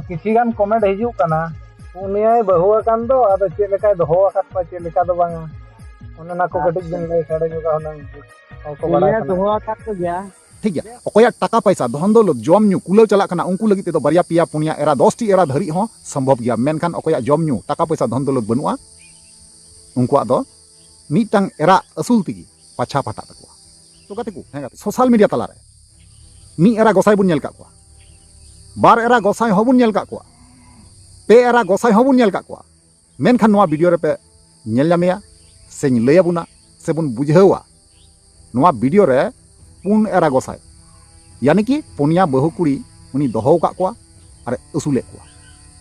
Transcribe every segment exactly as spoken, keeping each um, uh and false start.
ᱠᱤᱪᱷᱤ ᱜᱟᱱ ᱠᱚᱢᱮᱱᱴ ᱦᱤᱡᱩᱜ ᱠᱟᱱᱟ, ᱩᱱᱤᱭᱟᱭ ᱵᱟᱹᱦᱩ ᱟᱠᱟᱱ ᱫᱚ, ᱟᱫᱚ ᱪᱮᱫ ᱞᱮᱠᱟᱭ ᱫᱚᱦᱚ ᱟᱠᱟᱫ ᱠᱚᱣᱟ, ᱪᱮᱫ ᱞᱮᱠᱟ ᱫᱚ ᱵᱟᱝᱟ, ᱚᱱᱮ ᱚᱱᱟ ᱠᱚ ᱠᱟᱹᱴᱤᱡ ᱵᱤᱱ ᱞᱟᱹᱭ ᱥᱟᱰᱮ ᱧᱚᱜᱟ ᱦᱩᱱᱟᱹᱝ, ᱦᱚᱲ ᱠᱚ ᱵᱟᱲᱟᱭ ᱩᱱᱤᱭᱟᱭ ᱥᱟᱱᱟ᱾ ᱫᱚᱦᱚ ᱟᱠᱟᱫ ᱠᱚᱜᱮᱭᱟ᱾ ᱴᱷᱤᱠ ᱜᱮᱭᱟ, ᱚᱠᱚᱭᱟᱜ ᱴᱟᱠᱟ ᱯᱚᱭᱥᱟ, ᱫᱷᱚᱱ ᱫᱚᱞᱚᱛ, ᱡᱚᱢ ᱧᱩ ᱠᱩᱞᱟᱹᱣ ᱪᱟᱞᱟᱜ ᱠᱟᱱᱟ, ᱩᱱᱠᱩ ᱞᱟᱹᱜᱤᱫ ᱛᱮᱫᱚ ᱵᱟᱨᱭᱟ ᱯᱮᱭᱟ ᱯᱩᱱᱭᱟ ᱮᱨᱟ ᱫᱚᱥ ᱴᱤ ᱮᱨᱟ ᱫᱷᱟᱹᱨᱤᱡ ᱦᱚᱸ ᱥᱚᱢᱵᱷᱚᱵ ᱜᱮᱭᱟ᱾ ᱢᱮᱱᱠᱷᱟᱱ ᱚᱠᱚᱭᱟᱜ ᱡᱚᱢ ᱧᱩ, ᱴᱟᱠᱟ ᱯᱚᱭᱥᱟ, ᱫᱷᱚᱱ ᱫᱚᱞᱚᱛ ᱵᱟᱹᱱᱩᱜᱼᱟ, ᱩᱱᱠᱩᱣᱟᱜ ᱫᱚ ᱢᱤᱫᱴᱟᱝ ᱮᱨᱟ ᱟᱹᱥᱩᱞ ᱛᱮᱜᱮ ᱯᱟᱪᱷᱟ ᱯᱷᱟᱴᱟᱜ ᱛᱟᱠᱚᱣᱟ᱾ ᱛᱚ ᱜᱟᱛᱮ ᱠᱚ, ᱦᱮᱸ ᱜᱟᱛᱮ, ᱥᱳᱥᱟᱞ ᱢᱤᱰᱤᱭᱟ ᱛᱟᱞᱟᱨᱮ ᱢᱤᱫ ᱮᱨᱟ ᱜᱚᱸᱥᱟᱭ ᱵᱚᱱ ᱧᱮᱞ ᱠᱟᱜ ᱠᱚᱣᱟ, ᱵᱟᱨ ᱮᱨᱟ ᱜᱚᱸᱥᱟᱭ ᱦᱚᱸᱵᱚᱱ ᱧᱮᱞ ᱠᱟᱜ ᱠᱚᱣᱟ, ᱯᱮ ᱮᱨᱟ ᱜᱚᱸᱥᱟᱭ ᱦᱚᱸᱵᱚᱱ ᱧᱮᱞ ᱠᱟᱜ ᱠᱚᱣᱟ᱾ ᱢᱮᱱᱠᱷᱟᱱ ᱱᱚᱣᱟ ᱵᱷᱤᱰᱤᱭᱳ ᱨᱮᱯᱮ ᱧᱮᱞ ᱧᱟᱢᱮᱭᱟ, ᱥᱮᱧ ᱞᱟᱹᱭ ᱟᱵᱚᱱᱟ, ᱥᱮᱵᱚᱱ ᱵᱩᱡᱷᱟᱹᱣᱟ, ᱱᱚᱣᱟ ᱵᱷᱤᱰᱤᱭᱳ ᱨᱮ ᱯᱩᱱ ᱮᱨᱟ ᱜᱚᱸᱥᱟᱭ, ᱭᱟᱱᱤ ᱠᱤ ᱯᱩᱱᱭᱟ ᱵᱟᱹᱦᱩ ᱠᱩᱲᱤ ᱩᱱᱤ ᱫᱚᱦᱚ ᱟᱠᱟᱫ ᱠᱚᱣᱟ ᱟᱨ ᱟᱹᱥᱩᱞᱮᱫ ᱠᱚᱣᱟ᱾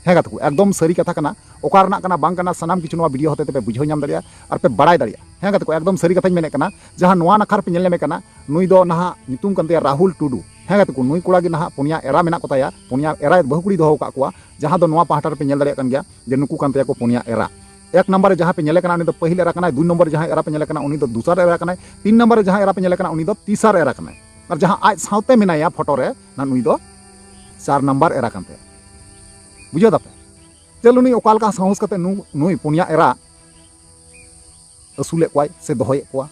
ᱦᱮᱸ ᱜᱟᱛᱮ ᱠᱚ, ᱮᱠᱫᱚᱢ ᱥᱟᱹᱨᱤ ᱠᱟᱛᱷᱟ ᱠᱟᱱᱟ, ᱚᱠᱟ ᱨᱮᱱᱟᱜ ᱠᱟᱱᱟ ᱵᱟᱝ ᱠᱟᱱᱟ, ᱥᱟᱱᱟᱢ ᱠᱤᱪᱷᱩ ᱱᱚᱣᱟ ᱵᱷᱤᱰᱤᱭᱳ ᱦᱚᱛᱮ ᱛᱮᱯᱮ ᱵᱩᱡᱷᱟᱹᱣ ᱧᱟᱢ ᱫᱟᱲᱮᱭᱟᱜᱼᱟ ᱟᱨ ᱯᱮ ᱵᱟᱲᱟᱭ ᱫᱟᱲᱮᱭᱟᱜᱼᱟ᱾ ᱦᱮᱸ ᱜᱟᱛᱮ ᱠᱚ, ᱮᱠᱫᱚᱢ ᱥᱟᱹᱨᱤ ᱠᱟᱛᱷᱟᱧ ᱢᱮᱱᱮᱫ ᱠᱟᱱᱟ, ᱡᱟᱦᱟᱸ ᱱᱚᱣᱟ ᱱᱟᱠᱷᱟ ᱨᱮᱯᱮ ᱧᱮᱞ ᱧᱟᱢᱮ ᱠᱟᱱᱟ, ᱱᱩᱭ ᱫᱚ ᱱᱟᱦᱟᱜ ᱧᱩᱛᱩᱢ ᱠᱟᱱ ᱛᱟᱭᱟ ᱨᱟᱦᱩᱞ ᱴᱩᱰᱩ᱾ ᱦᱮᱸ ᱜᱟᱛᱮ ᱠᱚ, ᱱᱩᱭ ᱠᱚᱲᱟ ᱜᱮ ᱱᱟᱦᱟᱜ ᱯᱩᱱᱭᱟ ᱮᱨᱟ ᱢᱮᱱᱟᱜ ᱠᱚᱛᱟᱭᱟ, ᱯᱩᱱᱭᱟ ᱮᱨᱟ ᱵᱟᱹᱦᱩ ᱠᱩᱲᱤ ᱫᱚᱦᱚ ᱟᱠᱟᱫ ᱠᱚᱣᱟ, ᱡᱟᱦᱟᱸ ᱫᱚ ᱱᱚᱣᱟ ᱯᱟᱦᱴᱟ ᱨᱮᱯᱮ ᱧᱮᱞ ᱫᱟᱲᱮᱭᱟᱜ ᱠᱟᱱ ᱜᱮᱭᱟ ᱡᱮ ᱱᱩᱠᱩ ᱠᱟᱱ ᱛᱟᱭᱟ ᱠᱚ ᱯᱩᱱᱭᱟ ᱮᱨᱟ᱾ ᱮᱠ ᱱᱟᱢᱵᱟᱨ ᱨᱮ ᱡᱟᱦᱟᱸ ᱯᱮ ᱧᱮᱞᱮ ᱠᱟᱱᱟ, ᱩᱱᱤ ᱫᱚ ᱯᱟᱹᱦᱤᱞ ᱮᱨᱟ ᱠᱟᱱᱟᱭ, ᱫᱩᱭ ᱱᱚᱢᱵᱚᱨ ᱨᱮ ᱡᱟᱦᱟᱸ ᱮᱨᱟ ᱯᱮ ᱧᱮᱞᱮ ᱠᱟᱱᱟ, ᱩᱱᱤ ᱫᱚ ᱫᱩᱥᱟᱨ ᱮᱨᱟ ᱠᱟᱱᱟᱭ, ᱛᱤᱱ ᱱᱚᱢᱵᱚᱨ ᱨᱮ ᱡᱟᱦᱟᱸ ᱮᱨᱟ ᱯᱮ ᱧᱮᱞᱮ ᱠᱟᱱᱟ, ᱩᱱᱤ ᱫᱚ ᱛᱤᱥᱟᱨ ᱮᱨᱟ ᱠᱟᱱᱟᱭ᱾ ᱟᱨ ᱡᱟᱦᱟᱸ ᱟᱡ ᱥᱟᱶᱛᱮ ᱢᱮᱱᱟᱭᱟ ᱯᱷᱳᱴᱳ ᱨᱮ, ᱱᱟ ᱱᱩᱭ ᱫᱚ ᱪᱟᱨ ᱱᱟᱢᱵᱟᱨ ᱮᱨᱟ ᱠᱟᱱ ᱛᱟᱭᱟ᱾ ᱵᱩᱡᱷᱟᱹᱣ ᱫᱟᱯᱮ? ᱪᱮᱫ ᱩᱱᱤ ᱚᱠᱟ ᱞᱮᱠᱟ ᱥᱟᱦᱚᱥ ᱠᱟᱛᱮ ᱱᱩ-, ᱱᱩᱭ ᱯᱩᱱᱭᱟ ᱮᱨᱟ ᱟᱹᱥᱩᱞᱮᱫ ᱠᱚᱣᱟᱭ ᱥᱮ ᱫᱚᱦᱚᱭᱮᱫ ᱠᱚᱣᱟ?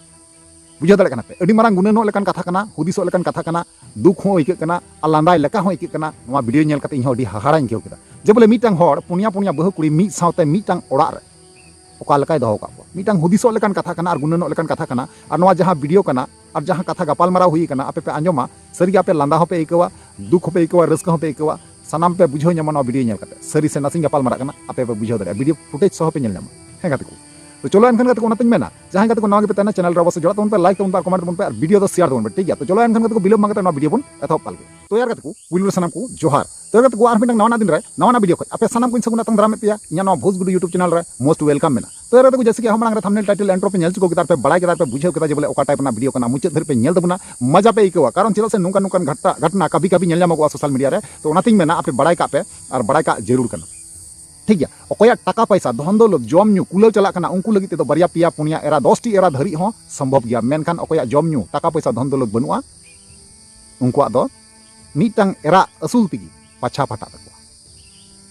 ᱵᱩᱡᱷᱟᱹᱣ ᱫᱟᱲᱮᱭᱟᱜ ᱠᱟᱱᱟ ᱯᱮ? ᱟᱹᱰᱤ ᱢᱟᱨᱟᱝ ᱜᱩᱱᱟᱹᱱᱚᱜ ᱞᱮᱠᱟᱱ ᱠᱟᱛᱷᱟ ᱠᱟᱱᱟ, ᱦᱩᱫᱤᱥᱚᱜ ᱞᱮᱠᱟᱱ ᱠᱟᱛᱷᱟ ᱠᱟᱱᱟ, ᱫᱩᱠ ᱦᱚᱸ ᱟᱹᱭᱠᱟᱹᱜ ᱠᱟᱱᱟ ᱟᱨ ᱞᱟᱸᱫᱟᱭ ᱞᱮᱠᱟ ᱦᱚᱸ ᱟᱹᱭᱠᱟᱹᱜ ᱠᱟᱱᱟ᱾ ᱱᱚᱣᱟ ᱵᱷᱤᱰᱤᱭᱳ ᱧᱮᱞ ᱠᱟᱛᱮ ᱤᱧ ᱦᱚᱸ ᱟᱹᱰᱤ ᱦᱟᱦᱟᱲᱟᱧ ᱟᱹᱭᱠᱟᱹᱣ ᱠᱮᱫᱟ ᱡᱮ ᱵᱚᱞᱮ ᱢᱤᱫᱴᱟᱝ ᱦᱚᱲ ᱯᱩᱱᱭᱟ ᱯᱩᱱᱭᱟ ᱵᱟᱹᱦᱩ ᱠᱩᱲᱤ ᱢᱤᱫ ᱥᱟᱶᱛᱮ ᱢᱤᱫᱴᱟᱝ ᱚᱲᱟᱜ ᱨᱮ ᱚᱠᱟ ᱞᱮᱠᱟᱭ ᱫᱚᱦᱚ ᱟᱠᱟᱫ ᱠᱚᱣᱟ᱾ ᱢᱤᱫᱴᱟᱝ ᱦᱩᱫᱤᱥᱚᱜ ᱞᱮᱠᱟᱱ ᱠᱟᱛᱷᱟ ᱠᱟᱱᱟ ᱟᱨ ᱜᱩᱱᱟᱹᱱᱚᱜ ᱞᱮᱠᱟᱱ ᱠᱟᱛᱷᱟ ᱠᱟᱱᱟ᱾ ᱟᱨ ᱱᱚᱣᱟ ᱡᱟᱦᱟᱸ ᱵᱷᱤᱰᱤᱭᱳ ᱠᱟᱱᱟ ᱟᱨ ᱡᱟᱦᱟᱸ ᱠᱟᱛᱷᱟ ᱜᱟᱯᱟᱞᱢᱟᱨᱟᱣ ᱦᱩᱭ ᱠᱟᱱᱟ, ᱟᱯᱮ ᱯᱮ ᱟᱸᱡᱚᱢᱟ, ᱥᱟᱹᱨᱤᱜᱮ ᱟᱯᱮ ᱞᱟᱸᱫᱟ ᱦᱚᱸᱯᱮ ᱟᱹᱭᱠᱟᱹᱣᱟ, ᱫᱩᱠ ᱦᱚᱸᱯᱮ ᱟᱹᱭᱠᱟᱹᱣᱟ, ᱨᱟᱹᱥᱠᱟᱹ ᱦᱚᱸᱯᱮ ᱟᱹᱭᱠᱟᱹᱣᱟ, ᱥᱟᱱᱟᱢ ᱯᱮ ᱵᱩᱡᱷᱟᱹᱣ ᱧᱟᱢᱟ ᱱᱚᱣᱟ ᱵᱷᱤᱰᱤᱭᱳ ᱧᱮᱞ ᱠᱟᱛᱮ᱾ ᱥᱟᱹᱨᱤ ᱥᱮ ᱱᱟᱥᱮᱧ ᱜᱟᱯᱟᱞ ᱢᱟᱨᱟᱜ ᱠᱟᱱᱟ, ᱟᱯᱮ ᱯᱮ ᱵᱩᱡᱷᱟᱹᱣ ᱫᱟᱲᱮᱭᱟᱜᱼᱟ, ᱵᱷᱤᱰᱤᱭᱳ ᱯᱷᱩᱴᱮᱡᱽ ᱥᱚᱦᱚ ᱯᱮ ᱧᱮᱞ ᱧᱟᱢᱟ᱾ ᱦᱮᱸ ᱜᱟᱛᱮ ᱠᱚ, ᱛᱚ ᱪᱚᱞᱚ ᱮᱱᱠᱷᱟᱱ ᱜᱟᱛᱮ ᱠᱚ, ᱚᱱᱟᱛᱤᱧ ᱢᱮᱱᱟ, ᱡᱟᱦᱟᱸᱭ ᱜᱟᱛᱮ ᱠᱚ ᱱᱟᱣᱟ ᱜᱮᱯᱮ ᱛᱟᱦᱮᱱᱟ, ᱪᱮᱱᱮᱞ ᱨᱮ ᱚᱵᱚᱥᱥᱳᱭ ᱡᱚᱲᱟᱜ ᱛᱟᱵᱚᱱ ᱯᱮ, ᱞᱟᱭᱤᱠ ᱛᱟᱵᱚᱱ ᱯᱮ ᱟᱨ ᱠᱚᱢᱮᱱᱴ ᱛᱟᱵᱚᱱ ᱯᱮ ᱟᱨ ᱵᱷᱤᱰᱤᱭᱳ ᱫᱚ ᱥᱮᱭᱟᱨ ᱛᱟᱵᱚᱱ ᱯᱮ, ᱴᱷᱤᱠ ᱜᱮᱭᱟ? ᱛᱚ ᱪᱚᱞᱚ ᱮᱱᱠᱷᱟᱱ ᱜᱟᱛᱮ ᱠᱚ, ᱵᱤᱞᱚᱢ ᱵᱟᱝ ᱠᱟᱛᱮ ᱱᱚᱣᱟ ᱵᱷᱤᱰᱤᱭᱳ ᱵᱚᱱ ᱮᱛᱚᱦᱚᱵ ᱠᱟᱜ ᱞᱮᱜᱮ᱾ ᱛᱚ ᱭᱟᱨ ᱜᱟᱛᱮ ᱠᱚ, ᱯᱩᱭᱞᱩ ᱨᱮ ᱥᱟᱱᱟᱢ ᱠᱚ ᱡᱚᱦᱟᱨ᱾ ᱛᱚ ᱭᱟᱨ ᱜᱟᱛᱮ ᱠᱚ, ᱟᱨ ᱢᱤᱫᱴᱟᱝ ᱱᱟᱣᱟ ᱫᱤᱱ ᱨᱮ ᱱᱟᱣᱟ ᱱᱟᱜ ᱵᱷᱤᱰᱤᱭᱳ ᱠᱷᱚᱡ ᱟᱯᱮ ᱥᱟᱱᱟᱢ ᱠᱚᱧ ᱥᱟᱹᱜᱩᱱ ᱟᱛᱟᱝ ᱫᱟᱨᱟᱢᱮᱫ ᱯᱮᱭᱟ ᱤᱧᱟᱹᱜ ᱱᱚᱣᱟ ᱵᱷᱳᱡᱽ ᱜᱩᱰᱩ YouTube ᱪᱮᱱᱮᱞ ᱨᱮ most welcome ᱢᱮᱱᱟᱜᱼᱟ᱾ ᱛᱚ ᱭᱟᱨ ᱜᱟᱛᱮ ᱠᱚ, ᱡᱮᱭᱥᱮ ᱠᱤ ᱟᱨᱦᱚᱸ ᱢᱟᱲᱟᱝ ᱨᱮ ᱛᱷᱟᱢᱵᱱᱮᱞ, ᱴᱟᱭᱴᱮᱞ, ᱤᱱᱴᱨᱳ ᱯᱮ ᱧᱮᱞ ᱪᱩᱠᱟᱹᱣ ᱠᱮᱫᱟ ᱟᱨ ᱯᱮ ᱵᱟᱲᱟᱭ ᱠᱮᱫᱟ ᱟᱨ ᱯᱮ ᱵᱩᱡᱷᱟᱹᱣ ᱠᱮᱫᱟ ᱡᱮ ᱵᱚᱞᱮ ᱚᱠᱟ ᱴᱟᱭᱤᱯ ᱨᱮᱱᱟᱜ ᱵᱷᱤᱰᱤᱭᱳ ᱠᱟᱱᱟ, ᱢᱩᱪᱟᱹᱫ ᱫᱷᱟᱹᱨᱤᱡ ᱯᱮ ᱧᱮᱞ ᱛᱟᱵᱚᱱᱟ, ᱢᱟᱡᱟ ᱯᱮ ᱟᱹᱭᱠᱟᱹᱣᱟ᱾ ᱠᱟᱨᱚᱱ ᱪᱮᱫᱟᱜ ᱥᱮ ᱱᱚᱝᱠᱟᱱ ᱱᱚᱝᱠᱟᱱ ᱜᱷᱟᱴᱱᱟ, ᱜᱷᱟᱴᱱᱟ ᱠᱟᱵᱷᱤ ᱠᱟᱵᱷᱤ ᱧᱮᱞ ᱧᱟᱢᱚᱜᱚᱜᱼᱟ ᱥᱳᱥᱟᱞ ᱢᱤᱰᱤᱭᱟ ᱨᱮ᱾ ᱛᱚ ᱚᱱᱟᱛᱤᱧ ᱢᱮᱱᱟ ᱟᱯᱮ ᱵᱟᱲᱟᱭ ᱠᱟᱜ ᱯᱮ ᱟᱨ ᱵᱟᱲᱟᱭ ᱠᱟᱜ ᱡᱟᱹᱨᱩᱲ ᱠᱟᱱᱟ᱾ ᱴᱷᱤᱠ ᱜᱮᱭᱟ, ᱚᱠᱚᱭᱟᱜ ᱴᱟᱠᱟ ᱯᱚᱭᱥᱟ, ᱫᱷᱚᱱ ᱫᱚᱞᱚᱛ, ᱡᱚᱢ ᱧᱩ ᱠᱩᱞᱟᱹᱣ ᱪᱟᱞᱟᱜ ᱠᱟᱱᱟ, ᱩᱱᱠᱩ ᱞᱟᱹᱜᱤᱫ ᱛᱮᱫᱚ ᱵᱟᱨᱭᱟ ᱯᱮᱭᱟ ᱯᱩᱱᱭᱟ ᱮᱨᱟ ᱫᱚᱥ ᱴᱤ ᱮᱨᱟ ᱫᱷᱟᱹᱨᱤᱡ ᱦᱚᱸ ᱥᱚᱢᱵᱷᱚᱵ ᱜᱮᱭᱟ᱾ ᱢᱮᱱᱠᱷᱟᱱ ᱚᱠᱚᱭᱟᱜ ᱡᱚᱢ ᱧᱩ, ᱴᱟᱠᱟ ᱯᱚᱭᱥᱟ, ᱫᱷᱚᱱ ᱫᱚᱞᱚᱛ ᱵᱟᱹᱱᱩᱜᱼᱟ, ᱩᱱᱠᱩᱣᱟᱜ ᱫᱚ ᱢᱤᱫᱴᱟᱝ ᱮᱨᱟ ᱟᱹᱥᱩᱞ ᱛᱮᱜᱮ ᱯᱟᱪᱷᱟ ᱯᱷᱟᱴᱟᱜ ᱛᱟᱠᱚᱣᱟ᱾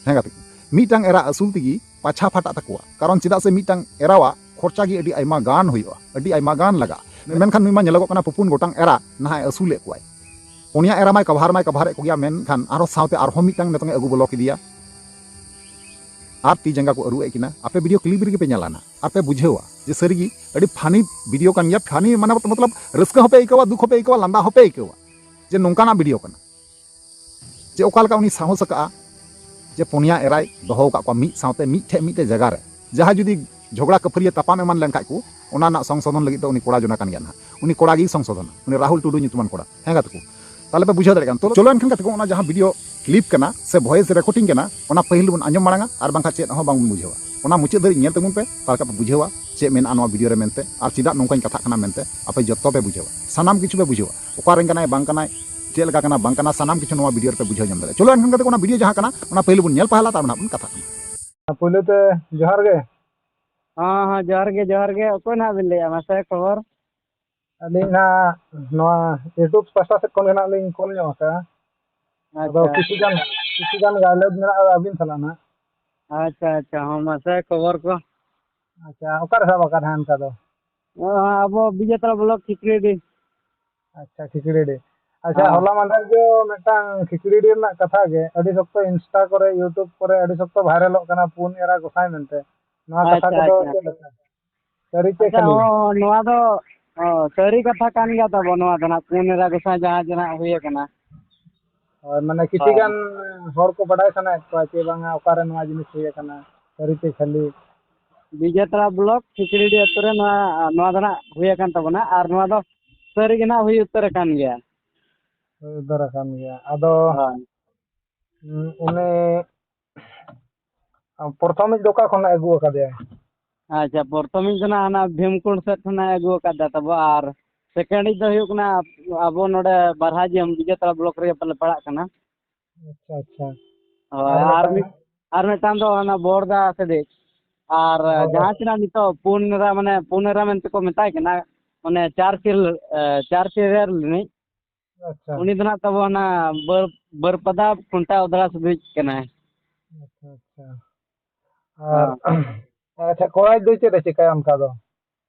ᱦᱮᱸ ᱜᱟᱛᱮ ᱠᱚ, ᱢᱤᱫᱴᱟᱝ ᱮᱨᱟ ᱟᱹᱥᱩᱞ ᱛᱮᱜᱮ ᱯᱟᱪᱷᱟ ᱯᱷᱟᱴᱟᱜ ᱛᱟᱠᱚᱣᱟ᱾ ᱠᱟᱨᱚᱱ ᱪᱮᱫᱟᱜ ᱥᱮ ᱢᱤᱫᱴᱟᱝ ᱮᱨᱟᱣᱟᱜ ᱠᱷᱚᱨᱪᱟ ᱜᱮ ᱟᱹᱰᱤ ᱟᱭᱢᱟ ᱜᱟᱱ ᱦᱩᱭᱩᱜᱼᱟ, ᱟᱹᱰᱤ ᱟᱭᱢᱟ ᱜᱟᱱ ᱞᱟᱜᱟᱜᱼᱟ᱾ ᱢᱮᱱᱠᱷᱟᱱ ᱱᱩᱭ ᱢᱟ ᱧᱮᱞᱚᱜᱚᱜ ᱠᱟᱱᱟ ᱯᱩᱯᱩᱱ ᱜᱚᱴᱟᱝ ᱮᱨᱟ ᱱᱟᱦᱟᱜ ᱮ ᱟᱹᱥᱩᱞᱮᱫ ᱠᱚᱣᱟᱭ᱾ ᱯᱩᱱᱭᱟ ᱮᱨᱟ ᱢᱟᱭ ᱠᱟᱵᱷᱟᱨ ᱢᱟᱭ ᱠᱟᱵᱷᱟᱨᱮᱫ ᱠᱚᱜᱮᱭᱟ, ᱢᱮᱱᱠᱷᱟᱱ ᱟᱨᱦᱚᱸ ᱥᱟᱶᱛᱮ ᱟᱨᱦᱚᱸ ᱢᱤᱫᱴᱟᱝ ᱱᱤᱛᱚᱝ ᱮ ᱟᱹᱜᱩ ᱵᱚᱞᱚ ᱠᱮᱫᱮᱭᱟ᱾ ᱟᱨ ᱛᱤ ᱡᱟᱸᱜᱟ ᱠᱚ ᱟᱹᱨᱩᱵ ᱮᱫ ᱠᱤᱱᱟ᱾ ᱟᱯᱮ ᱵᱷᱤᱰᱤᱭᱳ ᱠᱞᱤᱯ ᱨᱮᱜᱮ ᱯᱮ ᱧᱮᱞᱟ ᱱᱟᱦᱟᱜ, ᱟᱨ ᱯᱮ ᱵᱩᱡᱷᱟᱹᱣᱟ ᱡᱮ ᱥᱟᱹᱨᱤᱜᱮ ᱟᱹᱰᱤ ᱯᱷᱟᱱᱤ ᱵᱷᱤᱰᱤᱭᱳ ᱠᱟᱱ ᱜᱮᱭᱟ᱾ ᱯᱷᱟᱱᱤ ᱢᱟᱱᱮ ᱢᱚᱛᱞᱚᱵ ᱨᱟᱹᱥᱠᱟᱹ ᱦᱚᱸᱯᱮ ᱟᱹᱭᱠᱟᱹᱣᱟ, ᱫᱩᱠ ᱦᱚᱸᱯᱮ ᱟᱹᱭᱠᱟᱹᱣᱟ, ᱞᱟᱸᱫᱟ ᱦᱚᱸᱯᱮ ᱟᱹᱭᱠᱟᱹᱣᱟ ᱡᱮ ᱱᱚᱝᱠᱟᱱᱟᱜ ᱵᱷᱤᱰᱤᱭᱳ ᱠᱟᱱᱟ᱾ ᱡᱮ ᱚᱠᱟ ᱞᱮᱠᱟ ᱩᱱᱤ ᱥᱟᱦᱚᱥ ᱟᱠᱟᱫᱼᱟ ᱡᱮ ᱯᱩᱱᱭᱟ ᱮᱨᱟᱭ ᱫᱚᱦᱚ ᱟᱠᱟᱫ ᱠᱚᱣᱟ ᱢᱤᱫ ᱥᱟᱶᱛᱮ ᱢᱤᱫᱴᱷᱮᱡ ᱢᱤᱫᱴᱮᱡ ᱡᱟᱭᱜᱟ ᱨᱮ᱾ ᱡᱟᱦᱟᱸᱭ ᱡᱩᱫᱤ ᱡᱷᱚᱜᱽᱲᱟ ᱠᱷᱟᱹᱯᱟᱹᱨᱤᱭᱟᱹ ᱛᱟᱯᱟᱢ ᱮᱢᱟᱱ ᱞᱮᱱᱠᱷᱟᱡ ᱠᱚ, ᱚᱱᱟ ᱨᱮᱱᱟᱜ ᱥᱚᱝᱥᱳᱫᱷᱚᱱ ᱞᱟᱹᱜᱤᱫ ᱫᱚ ᱩᱱᱤ ᱠᱚᱲᱟ ᱡᱚᱱᱟ ᱠᱟᱱ ᱜᱮᱭᱟ ᱱᱟᱦᱟᱜ᱾ ᱩᱱᱤ ᱠᱚᱲᱟ ᱜᱮᱭ ᱥᱚᱝᱥᱳᱫᱷᱚᱱᱟ, ᱩᱱᱤ ᱨᱟᱦᱩᱞ ᱴᱩᱰᱩ ᱧᱩᱛᱩᱢᱟᱱ ᱠᱚᱲᱟ᱾ ᱦᱮᱸ ᱜᱟᱛᱮ ᱠᱚ, ᱛᱟᱦᱞᱮ ᱯᱮ ᱵᱩᱡᱷᱟᱹᱣ ᱫᱟᱲᱮᱭᱟᱜ ᱠᱟᱱᱟ᱾ ᱛᱚ ᱪᱚᱞᱚ ᱮᱱᱠᱷᱟᱱ ᱜᱟᱛᱮ ᱠᱚ, ᱚᱱᱟ ᱡᱟᱦᱟᱸ ᱵᱷᱤᱰᱤᱭᱳ ᱠᱞᱤᱯ ᱠᱟᱱᱟ ᱥᱮ ᱵᱷᱚᱭᱮᱥ ᱨᱮᱠᱚᱨᱰᱤᱝ ᱠᱟᱱᱟ, ᱚᱱᱟ ᱯᱟᱹᱦᱤᱞ ᱵᱚᱱ ᱟᱸᱡᱚᱢ ᱢᱟᱲᱟᱝᱟ, ᱟᱨ ᱵᱟᱝᱠᱷᱟᱱ ᱪᱮᱫ ᱦᱚᱸ ᱵᱟᱝ ᱵᱚᱱ ᱵᱩᱡᱷᱟᱹᱣᱟ᱾ ᱚᱱᱟ ᱢᱩᱪᱟᱹᱫ ᱫᱷᱟᱹᱨᱤᱡ ᱧᱮᱞ ᱛᱟᱵᱚᱱ ᱯᱮ, ᱛᱟᱦᱞᱮ ᱠᱷᱟᱱ ᱯᱮ ᱵᱩᱡᱷᱟᱹᱣᱟ ᱪᱮᱫ ᱢᱮᱱᱟᱜᱼᱟ ᱱᱚᱣᱟ ᱵᱷᱤᱰᱤᱭᱳ ᱨᱮ ᱢᱮᱱᱛᱮ, ᱟᱨ ᱪᱮᱫᱟᱜ ᱱᱚᱝᱠᱟᱧ ᱠᱟᱛᱷᱟᱜ ᱠᱟᱱᱟ ᱢᱮᱱᱛᱮ᱾ ᱟᱯᱮ ᱡᱚᱛᱚ ᱯᱮ ᱵᱩᱡᱷᱟᱹᱣᱟ, ᱥᱟᱱᱟᱢ ᱠᱤᱪᱷᱩ ᱯᱮ ᱵᱩᱡᱷᱟᱹᱣᱟ, ᱚᱠᱟ ᱨᱮᱱ ᱠᱟᱱᱟᱭ ᱵᱟᱝ ᱠᱟᱱᱟᱭ, ᱪᱮᱫ ᱞᱮᱠᱟ ᱠᱟᱱᱟ ᱵᱟᱝ ᱠᱟᱱᱟ, ᱥᱟᱱᱟᱢ ᱠᱤᱪᱷᱩ ᱱᱚᱣᱟ ᱵᱷᱤᱰᱤᱭᱳ ᱨᱮᱯᱮ ᱵᱩᱡᱷᱟᱹᱣ ᱧᱟᱢ ᱫᱟᱲᱮᱭᱟᱜᱼᱟ᱾ ᱪᱚᱞᱚ ᱮᱱᱠᱷᱟᱱ ᱜᱟᱛᱮ ᱠᱚ, ᱚᱱᱟ ᱵᱷᱤᱰᱤᱭᱳ ᱡᱟᱦᱟᱸ ᱠᱟᱱᱟ, ᱚᱱᱟ ᱯᱟᱹᱦᱤᱞ ᱵᱚᱱ ᱧᱮᱞ ᱯᱟᱦᱞᱟ, ᱛᱟᱨ ᱱᱟᱦᱟᱜ ᱵᱚᱱ ᱠᱟᱛᱷᱟᱜ ᱠᱟᱱᱟ᱾ ᱯᱳᱭᱞᱳ ᱛᱮ ᱡᱚᱦᱟᱨ ᱜᱮ᱾ ᱦᱚᱸ, ᱦᱚᱸ, ᱡᱚᱦᱟᱨ ᱜᱮ, ᱡᱚᱦᱟᱨ ᱜᱮ᱾ ᱚᱠᱚᱭ ᱱᱟᱦᱟᱜ ᱵᱤᱱ ᱞᱟᱹᱭᱮᱫᱼᱟ? ᱢᱟᱥᱮ ᱠᱷᱚᱵᱚᱨ᱾ ᱟᱹᱞᱤᱧ ᱱᱟᱦᱟᱜ ᱱᱚᱣᱟ YouTube ᱯᱟᱥᱴᱟ ᱥᱮᱫ ᱠᱷᱚᱱ ᱜᱮ ᱱᱟᱦᱟᱜ ᱞᱤᱧ ᱠᱚᱞ ᱧᱚᱜ ᱟᱠᱟᱫᱼᱟ᱾ ᱟᱫᱚ ᱟᱪᱪᱷᱟ᱾ ᱠᱤᱪᱷᱩ ᱜᱟᱱ, ᱠᱤᱪᱷᱩ ᱜᱟᱱ ᱜᱟᱞᱚᱪ ᱢᱮᱱᱟᱜᱼᱟ ᱟᱹᱵᱤᱱ ᱥᱟᱞᱟᱜ ᱱᱟᱦᱟᱜ᱾ ᱟᱪᱪᱷᱟ, ᱟᱪᱪᱷᱟ, ᱦᱚᱸ, ᱢᱟᱥᱮ ᱠᱷᱚᱵᱚᱨ ᱠᱚ᱾ ᱟᱪᱪᱷᱟ, ᱚᱠᱟᱨᱮ ᱥᱟᱵ ᱟᱠᱟᱫ ᱦᱟᱸᱜ ᱚᱱᱠᱟ ᱫᱚ? ᱚ, ᱟᱵᱚ ᱵᱤᱡᱮᱛᱟᱲᱟ ᱵᱞᱚᱠ ᱠᱷᱤᱠᱲᱤᱰᱤ᱾ ᱟᱪᱪᱷᱟ, ᱠᱷᱤᱠᱲᱤᱰᱤ᱾ ᱟᱪᱪᱷᱟ, ᱦᱮᱸ᱾ ᱦᱚᱞᱟ ᱢᱟᱫᱷᱮᱨ ᱜᱮ ᱢᱤᱫᱴᱟᱝ ᱠᱷᱤᱠᱲᱤᱰᱤ ᱨᱮᱱᱟᱜ ᱠᱟᱛᱷᱟ ᱜᱮ ᱟᱹᱰᱤ ᱥᱚᱠᱛᱚ Insta ᱠᱚᱨᱮ, YouTube ᱠᱚᱨᱮ ᱟᱹᱰᱤ ᱥᱚᱠᱛᱚ ᱵᱷᱟᱭᱨᱟᱞᱚᱜ ᱠᱟᱱᱟ, ᱯᱩᱱ ᱮᱨᱟ ᱜᱚᱸᱥᱟᱭ ᱢᱮᱱᱛᱮ᱾ ᱱᱚᱣᱟ ᱠᱟᱛᱷᱟ ᱟᱪᱪᱷᱟ, ᱠᱚᱫᱚ ᱟᱪᱪᱷᱟ᱾ ᱪᱮᱫ ᱞᱮᱠᱟ? ᱥᱟᱹᱨᱤ ᱪᱮ ᱟᱪᱪᱷᱟ, ᱠᱷᱟᱹᱞᱤ? ᱚ, ᱱᱚᱣᱟ ᱫᱚ, ᱚ, ᱥᱟᱹᱨᱤ ᱠᱟᱛᱷᱟ ᱠᱟᱱ ᱜᱮᱭᱟ ᱛᱟᱵᱚ ᱱᱚᱣᱟ ᱫᱚ ᱱᱟᱜ, ᱯᱩᱱ ᱮᱨᱟ ᱜᱚᱸᱥᱟᱭ ᱡᱟᱦᱟᱸ ᱡᱮ ᱱᱟᱜ ᱦᱩᱭ ᱟᱠᱟᱱᱟ᱾ ᱦᱳᱭ, ᱢᱟᱱᱮ ᱠᱤᱪᱷᱩ ᱦᱳᱭ᱾ ᱜᱟᱱ ᱦᱚᱲ ᱠᱚ ᱵᱟᱰᱟᱭ ᱥᱟᱱᱟᱭᱮᱫ ᱠᱚᱣᱟ ᱡᱮ ᱵᱟᱝᱟ ᱚᱠᱟᱨᱮ ᱱᱚᱣᱟ ᱡᱤᱱᱤᱥ ᱦᱩᱭ ᱟᱠᱟᱱᱟ, ᱥᱟᱹᱨᱤ ᱪᱮ ᱠᱷᱟᱹᱞᱤ? ᱵᱤᱡᱮᱛᱟᱲᱟ ᱵᱞᱚᱠ ᱠᱷᱤᱠᱲᱤᱰᱤ ᱟᱹᱛᱩ ᱨᱮ ᱱᱚᱣᱟ, ᱱᱚᱣᱟ ᱫᱚ ᱱᱟᱜ ᱦᱩᱭ ᱟᱠᱟᱱ ᱛᱟᱵᱚᱱᱟ, ᱟᱨ ᱱᱚᱣᱟ ᱫᱚ ᱥᱟᱹᱨᱤ ᱜᱮ ᱱᱟᱜ ᱦᱩᱭ ᱩᱛᱟᱹᱨ ᱟᱠᱟᱱ ᱜᱮᱭᱟ᱾ ᱦᱩᱭ ᱩᱛᱟᱹᱨ ᱟᱠᱟᱱ ᱜᱮᱭᱟ᱾ ᱟᱫᱚ, ᱦᱳᱭ᱾ ᱩᱸ, ᱩᱱᱤ ᱯᱨᱚᱛᱷᱚᱢᱤᱡ ᱫᱚ ᱚᱠᱟ ᱠᱷᱚᱱᱟᱜ ᱟᱹᱜᱩ ᱟᱠᱟᱫᱮᱭᱟ? ᱟᱪᱪᱷᱟ, ᱯᱨᱚᱛᱷᱚᱢᱤᱡ ᱫᱚ ᱱᱟᱜ ᱦᱟᱱᱟ ᱵᱷᱤᱢᱠᱩᱸᱰ ᱥᱮᱫ ᱠᱷᱚᱱᱟᱜ ᱟᱹᱜᱩ ᱟᱠᱟᱫᱟ ᱛᱟᱵᱚ, ᱟᱨ ᱥᱮᱠᱮᱱᱰᱤᱡ ᱫᱚ ᱦᱩᱭᱩᱜ ᱠᱟᱱᱟ ᱟᱵᱚ ᱱᱚᱰᱮ ᱵᱟᱨᱦᱟᱡᱤᱭᱟᱹᱢ ᱵᱤᱡᱮᱛᱟᱲᱟ ᱵᱞᱚᱠ ᱨᱮᱜᱮ ᱯᱟᱞᱮ ᱯᱟᱲᱟᱜ ᱠᱟᱱᱟ᱾ ᱟᱪᱪᱷᱟ, ᱟᱪᱪᱷᱟ᱾ ᱦᱳᱭ, ᱟᱨ ᱟᱨ ᱢᱤᱫᱴᱟᱝ? ᱢᱤᱫ, ᱟᱨ ᱢᱤᱫᱴᱟᱝ ᱫᱚ ᱚᱱᱟ ᱵᱚᱲᱫᱟ ᱥᱮᱫᱤᱡ᱾ ᱟᱨ ᱦᱳᱭ᱾ ᱡᱟᱦᱟᱸ ᱛᱤᱱᱟᱹᱜ ᱱᱤᱛᱚᱜ ᱯᱩᱱ ᱮᱨᱟ, ᱢᱟᱱᱮ ᱯᱩᱱ ᱮᱨᱟ ᱢᱮᱱᱛᱮ ᱠᱚ ᱢᱮᱛᱟᱭ ᱠᱟᱱᱟ, ᱢᱟᱱᱮ ᱪᱟᱨ ᱥᱤᱨ-, ᱮ, ᱪᱟᱨ ᱥᱤᱨᱤᱭᱟᱞ ᱨᱤᱱᱤᱡ᱾ ᱟᱪᱪᱷᱟ᱾ ᱩᱱᱤ ᱫᱚ ᱱᱟᱜ ᱛᱟᱵᱚ ᱚᱱᱟ ᱵᱟᱹᱨ-, ᱵᱟᱹᱨᱯᱟᱫᱟ ᱠᱷᱩᱱᱴᱟ ᱚᱫᱽᱲᱟ ᱥᱮᱫᱤᱡ ᱠᱟᱱᱟᱭ᱾ ᱟᱪᱪᱷᱟ, ᱟᱪᱪᱷᱟ᱾ ᱟᱨ ᱦᱮᱸ᱾ ᱟᱪᱪᱷᱟ, ᱠᱚᱲᱟ ᱫᱚ ᱪᱮᱫ ᱮ ᱪᱤᱠᱟᱹᱭᱟ ᱚᱱᱠᱟ ᱫᱚ?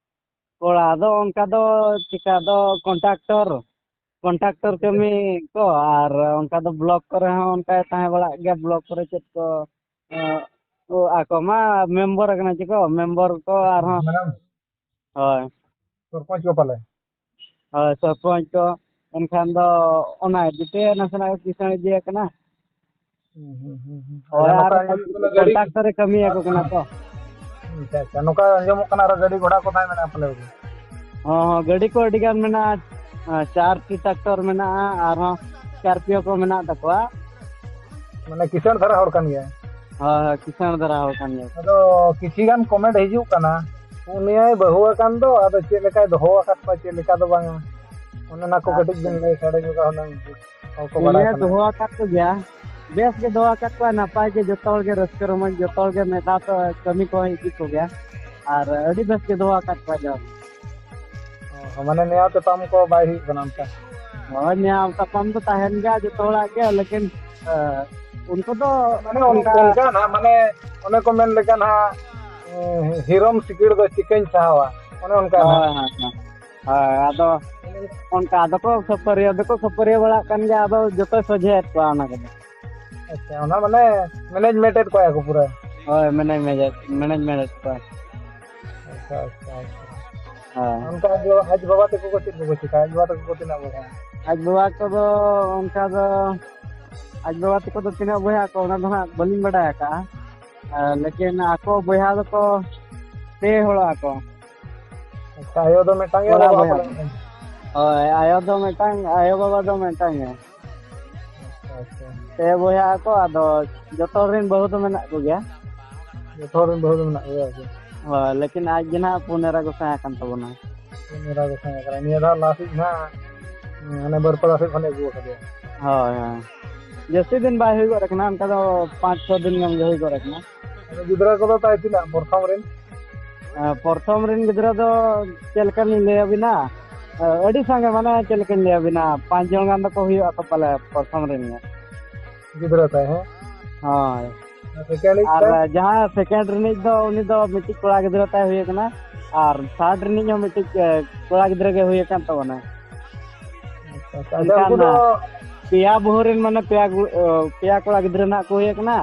ᱠᱚᱲᱟ ᱫᱚ ᱚᱱᱠᱟ ᱫᱚ ᱪᱤᱠᱟ ᱫᱚ ᱠᱚᱱᱴᱟᱠᱴᱚᱨ, ᱠᱚᱱᱴᱟᱠᱴᱚᱨ ᱠᱟᱹᱢᱤ ᱠᱚ, ᱟᱨ ᱚᱱᱠᱟ ᱫᱚ ᱵᱞᱚᱠ ᱠᱚᱨᱮ ᱦᱚᱸ ᱚᱱᱠᱟᱭ ᱛᱟᱦᱮᱸ ᱵᱟᱲᱟᱜ ᱜᱮᱭᱟ, ᱵᱞᱚᱠ ᱠᱚᱨᱮ ᱪᱮᱫ ᱠᱚ, ᱮᱸ, ᱚ, ᱟᱠᱚ ᱢᱟ ᱢᱮᱢᱵᱚᱨ ᱠᱟᱱᱟ ᱪᱮ ᱠᱚ, ᱢᱮᱢᱵᱚᱨ ᱠᱚ ᱟᱨᱦᱚᱸ, ᱢᱟᱱᱮ ᱦᱳᱭ᱾ ᱥᱚᱨᱯᱚᱧᱪ ᱠᱚ ᱯᱟᱞᱮ? ᱦᱳᱭ, ᱥᱚᱨᱯᱚᱧᱪ ᱠᱚ᱾ ᱮᱱᱠᱷᱟᱱ ᱫᱚ ᱚᱱᱟ ᱤᱫᱤ ᱛᱮ ᱱᱟᱥᱮᱱᱟᱜ ᱠᱤᱥᱟᱹᱬ ᱤᱫᱤ ᱟᱠᱟᱱᱟ᱾ ᱦᱩᱸ, ᱦᱩᱸ, ᱦᱩᱸ, ᱦᱩᱸ᱾ ᱦᱳᱭ, ᱟᱪᱪᱷᱟ, ᱟᱨ ᱱᱚᱝᱠᱟ ᱟᱸᱡᱚᱢᱚᱜ ᱠᱟᱱᱟ ᱜᱟᱹᱰᱤ ᱠᱚᱱᱴᱟᱠᱴ ᱨᱮ ᱠᱟᱹᱢᱤᱭᱟᱠᱚ ᱠᱟᱱᱟ ᱛᱚ᱾ ᱟᱪᱪᱷᱟ, ᱟᱪᱪᱷᱟ, ᱱᱚᱝᱠᱟ ᱟᱸᱡᱚᱢᱚᱜ ᱠᱟᱱᱟ ᱟᱨᱚ ᱜᱟᱹᱰᱤ ᱜᱷᱚᱲᱟ ᱠᱚ ᱛᱟᱦᱮᱸ ᱢᱮᱱᱟᱜᱼᱟ ᱯᱟᱞᱮ ᱜᱮ? ᱦᱚᱸ, ᱦᱚᱸ, ᱜᱟᱹᱰᱤ ᱠᱚ ᱟᱹᱰᱤ ᱜᱟᱱ ᱢᱮᱱᱟᱜᱼᱟ᱾ ᱟᱸ, ᱪᱟᱨ ᱴᱤ ᱴᱨᱟᱠᱴᱚᱨ ᱢᱮᱱᱟᱜᱼᱟ, ᱟᱨᱦᱚᱸ ᱥᱠᱚᱨᱯᱤᱭᱳ ᱠᱚ ᱢᱮᱱᱟᱜ ᱛᱟᱠᱚᱣᱟ᱾ ᱢᱟᱱᱮ ᱠᱤᱥᱟᱹᱬ ᱫᱷᱟᱨᱟ ᱦᱚᱲ ᱠᱟᱱ ᱜᱮᱭᱟᱭ᱾ ᱦᱳᱭ, ᱦᱳᱭ, ᱠᱤᱥᱟᱹᱬ ᱫᱷᱟᱨᱟ ᱦᱚᱲ ᱠᱟᱱ ᱜᱮᱭᱟᱭ᱾ ᱟᱫᱚ ᱠᱤᱪᱷᱤ ᱜᱟᱱ ᱠᱚᱢᱮᱱᱴ ᱦᱤᱡᱩᱜ ᱠᱟᱱᱟ, ᱩᱱᱤᱭᱟᱭ ᱵᱟᱹᱦᱩ ᱟᱠᱟᱱ ᱫᱚ, ᱟᱫᱚ ᱪᱮᱫ ᱞᱮᱠᱟᱭ ᱫᱚᱦᱚ ᱟᱠᱟᱫ ᱠᱚᱣᱟ, ᱪᱮᱫ ᱞᱮᱠᱟ ᱫᱚ ᱵᱟᱝᱟ, ᱚᱱᱮ ᱚᱱᱟ ᱠᱚ ᱠᱟᱹᱴᱤᱡ ᱟᱪᱪᱷᱟ᱾ ᱵᱤᱱ ᱞᱟᱹᱭ ᱥᱟᱰᱮ ᱧᱚᱜᱟ ᱦᱩᱱᱟᱹᱝ, ᱦᱚᱲ ᱠᱚ ᱵᱟᱲᱟᱭ ᱩᱱᱤᱭᱟᱭ ᱥᱟᱱᱟᱭᱮᱫ ᱫᱚᱦᱚ ᱠᱚᱣᱟ᱾ ᱟᱠᱟᱫ ᱠᱚᱜᱮᱭᱟ, ᱵᱮᱥ ᱜᱮ ᱫᱚᱦᱚ ᱟᱠᱟᱫ ᱠᱚᱣᱟ, ᱱᱟᱯᱟᱭ ᱜᱮ, ᱡᱚᱛᱚ ᱦᱚᱲ ᱜᱮ ᱨᱟᱹᱥᱠᱟᱹ ᱨᱚᱢᱚᱡᱽ, ᱡᱚᱛᱚ ᱦᱚᱲ ᱜᱮ ᱢᱤᱫ ᱫᱷᱟᱣ ᱛᱮ ᱠᱟᱹᱢᱤ ᱠᱚ ᱤᱫᱤ ᱠᱚᱜᱮᱭᱟ, ᱟᱨ ᱟᱹᱰᱤ ᱵᱮᱥ ᱜᱮ ᱫᱚᱦᱚ ᱟᱠᱟᱫ ᱠᱚᱣᱟ ᱡᱚ᱾ ᱚ, ᱢᱟᱱᱮ ᱱᱮᱭᱟᱣ ᱛᱟᱯᱟᱢ ᱠᱚ ᱵᱟᱭ ᱦᱩᱭᱩᱜ ᱠᱟᱱᱟ ᱚᱱᱠᱟ? ᱦᱳᱭ, ᱱᱮᱭᱟᱣ ᱛᱟᱯᱟᱢ ᱫᱚ ᱛᱟᱦᱮᱱ ᱜᱮᱭᱟ ᱡᱚᱛᱚ ᱦᱚᱲᱟᱜ ᱜᱮ, ᱞᱮᱠᱤᱱ, ᱮ, ᱩᱱᱠᱩ ᱫᱚ ᱢᱟᱱᱮ ᱚᱱ-, ᱚᱱᱠᱟ ᱚᱱᱠᱟ ᱱᱟᱦᱟᱜ, ᱢᱟᱱᱮ ᱚᱱᱮ ᱠᱚ ᱢᱮᱱ ᱞᱮᱠᱟ ᱱᱟᱦᱟᱜ, ᱩᱸ, ᱦᱤᱨᱚᱢ ᱥᱤᱠᱤᱲ ᱫᱚ ᱪᱤᱠᱟᱹᱧ ᱥᱟᱦᱟᱣᱟ, ᱚᱱᱮ ᱚᱱᱠᱟ ᱱᱟᱦᱟᱜ᱾ ᱦᱳᱭ, ᱦᱳᱭ, ᱦᱳᱭ᱾ ᱦᱳᱭ, ᱟᱫᱚ ᱚᱱᱠᱟ ᱟᱫᱚ ᱠᱚ ᱠᱷᱟᱹᱯᱟᱹᱨᱤᱭᱟᱹ ᱫᱚᱠᱚ ᱠᱷᱟᱹᱯᱟᱹᱨᱤᱭᱟᱹ ᱵᱟᱲᱟᱜ ᱠᱟᱱ ᱜᱮᱭᱟ, ᱟᱫᱚ ᱡᱚᱛᱚᱭ ᱥᱚᱡᱷᱮᱭᱮᱫ ᱠᱚᱣᱟ ᱚᱱᱟ ᱠᱚᱫᱚ᱾ ᱟᱪᱪᱷᱟ, ᱚᱱᱟ ᱢᱟᱱᱮ ᱢᱮᱱᱮᱡᱽᱢᱮᱱᱴ ᱮᱫ ᱠᱚᱣᱟ ᱠᱚ ᱯᱩᱨᱟᱹ᱾ ᱦᱳᱭ, ᱢᱮᱱᱮᱡᱽ, ᱢᱮᱱᱮᱡᱽ, ᱢᱮᱱᱮᱡᱽᱢᱮᱱᱴ ᱮᱫ ᱠᱚᱣᱟ᱾ ᱟᱪᱪᱷᱟ, ᱟᱪᱪᱷᱟ, ᱟᱪᱪᱷᱟ᱾ ᱦᱳᱭ᱾ ᱚᱱᱠᱟ ᱟᱡ ᱵᱟᱵᱟ, ᱟᱡ ᱵᱟᱵᱟ ᱛᱟᱠᱚ ᱠᱚ ᱪᱮᱫ ᱠᱚᱠᱚ ᱪᱤᱠᱟᱹᱭᱟ? ᱟᱡ ᱵᱟᱵᱟ ᱛᱟᱠᱚ ᱠᱚ ᱛᱤᱱᱟᱹᱜ ᱵᱚᱭᱦᱟ? ᱟᱡ ᱵᱟᱵᱟ ᱠᱚᱫᱚ ᱚᱱᱠᱟ ᱫᱚ, ᱟᱡ ᱵᱟᱵᱟ ᱛᱟᱠᱚ ᱫᱚ ᱛᱤᱱᱟᱹᱜ ᱵᱚᱭᱦᱟ ᱟᱠᱚ, ᱚᱱᱟ ᱫᱚ ᱦᱟᱸᱜ ᱵᱟᱹᱞᱤᱧ ᱵᱟᱰᱟᱭ ᱟᱠᱟᱜᱼᱟ᱾ ᱟᱨ ᱞᱮᱠᱤᱱ ᱟᱠᱚ ᱵᱚᱭᱦᱟ ᱫᱚᱠᱚ ᱯᱮ ᱦᱚᱲᱚᱜ ᱟᱠᱚ᱾ ᱟᱪᱪᱷᱟ, ᱟᱭᱳ ᱫᱚ ᱢᱤᱫᱴᱟᱝ ᱜᱮ, ᱠᱚᱲᱟ ᱵᱟᱵᱟ ᱵᱚᱭᱦᱟ ᱟᱠᱚ ᱫᱚ᱾ ᱞᱟᱹᱜᱤᱫ? ᱦᱳᱭ, ᱟᱭᱳ ᱫᱚ ᱢᱤᱫᱴᱟᱝ, ᱟᱭᱳ ᱵᱟᱵᱟ ᱫᱚ ᱢᱤᱫᱴᱟᱝ ᱜᱮ᱾ ᱟᱪᱪᱷᱟ, ᱟᱪᱪᱷᱟ᱾ ᱯᱮ ᱵᱚᱭᱦᱟ ᱟᱠᱚ, ᱟᱫᱚ ᱡᱚᱛᱚ ᱦᱚᱲ ᱨᱮᱱ ᱵᱟᱹᱦᱩ ᱫᱚ ᱢᱮᱱᱟᱜ ᱠᱚᱜᱮᱭᱟ᱾ ᱡᱚᱛᱚ ᱦᱚᱲ ᱨᱮᱱ ᱵᱟᱹᱦᱩ ᱫᱚ ᱢᱮᱱᱟᱜ ᱠᱚᱜᱮᱭᱟ ᱟᱨᱠᱤ᱾ ᱦᱳᱭ, ᱞᱮᱠᱤᱱ ᱟᱡ ᱜᱮ ᱱᱟᱦᱟᱜ ᱯᱩᱱ ᱮᱨᱟ ᱜᱚᱸᱥᱟᱭ ᱟᱠᱟᱱ ᱛᱟᱵᱚᱱᱟ᱾ ᱯᱩᱱ ᱮᱨᱟ ᱜᱚᱸᱥᱟᱭ ᱟᱠᱟᱱᱟ᱾ ᱱᱤᱭᱟᱹ ᱫᱷᱟᱣ ᱞᱟᱥ ᱤᱡ ᱱᱟᱦᱟᱜ, ᱦᱟᱱᱮ ᱵᱟᱹᱨᱯᱟᱫᱟ ᱥᱮᱫ ᱠᱷᱚᱱᱮ ᱟᱹᱜᱩ ᱟᱠᱟᱫᱮᱭᱟ᱾ ᱦᱳᱭ, ᱦᱳᱭ᱾ ᱡᱟᱹᱥᱛᱤ ᱫᱤᱱ ᱵᱟᱭ ᱦᱩᱭ ᱜᱚᱫ ᱟᱠᱟᱱᱟ, ᱚᱱᱠᱟ ᱫᱚ ᱯᱟᱸᱪ ᱪᱷᱚ ᱫᱤᱱ ᱜᱟᱱ ᱜᱮ ᱦᱩᱭ ᱜᱚᱫ ᱟᱠᱟᱱᱟ᱾ ᱟᱫᱚ ᱜᱤᱫᱽᱨᱟᱹ ᱠᱚᱫᱚ ᱛᱟᱭ ᱛᱤᱱᱟᱹᱜ ᱯᱨᱚᱛᱷᱚᱢ ᱨᱮᱱ? ᱮᱸ, ᱯᱨᱚᱛᱷᱚᱢ ᱨᱮᱱ ᱜᱤᱫᱽᱨᱟᱹ ᱫᱚ ᱪᱮᱫ ᱞᱮᱠᱟ ᱞᱤᱧ ᱞᱟᱹᱭ ᱟᱵᱤᱱᱟ? ᱮᱸ, ᱟᱹᱰᱤ ᱥᱟᱸᱜᱮ, ᱢᱟᱱᱮ ᱪᱮᱫ ᱞᱮᱠᱟᱧ ᱞᱟᱹᱭ ᱟᱵᱤᱱᱟ, ᱯᱟᱸᱪ ᱡᱚᱱ ᱜᱟᱱ ᱫᱚᱠᱚ ᱦᱩᱭᱩᱜ ᱟᱠᱚ ᱯᱟᱞᱮ ᱯᱨᱚᱛᱷᱚᱢ ᱨᱮᱱ ᱜᱮ᱾ ᱜᱤᱫᱽᱨᱟᱹ ᱛᱟᱭ, ᱦᱮᱸ? ᱦᱳᱭ᱾ ᱥᱮᱠᱮᱱᱰ ᱤᱡ ᱟᱨ ᱫᱚ? ᱡᱟᱦᱟᱸ ᱥᱮᱠᱮᱱᱰ ᱨᱤᱱᱤᱡ ᱫᱚ, ᱩᱱᱤ ᱫᱚ ᱢᱤᱫᱴᱤᱡ ᱠᱚᱲᱟ ᱜᱤᱫᱽᱨᱟᱹ ᱛᱟᱭ ᱦᱩᱭ ᱟᱠᱟᱱᱟ, ᱟᱨ ᱛᱷᱟᱨᱰ ᱨᱤᱱᱤᱡ ᱦᱚᱸ ᱢᱤᱫᱴᱤᱡ, ᱮ, ᱠᱚᱲᱟ ᱜᱤᱫᱽᱨᱟᱹ ᱜᱮ ᱦᱩᱭ ᱟᱠᱟᱱ ᱛᱟᱵᱚᱱᱟ᱾ ᱟᱪᱪᱷᱟ, ᱟᱪᱪᱷᱟ᱾ ᱟᱫᱚ ᱮᱱᱠᱷᱟᱱ, ᱩᱱᱠᱩ ᱫᱚ ᱮ, ᱯᱮᱭᱟ ᱵᱟᱹᱦᱩ ᱨᱮᱱ, ᱢᱟᱱᱮ, ᱯᱮᱭᱟ ᱜᱩ-, ᱮ, ᱯᱮᱭᱟ ᱠᱚᱲᱟ ᱜᱤᱫᱽᱨᱟᱹ ᱱᱟᱦᱟᱜ ᱠᱚ ᱦᱩᱭ ᱟᱠᱟᱱᱟ,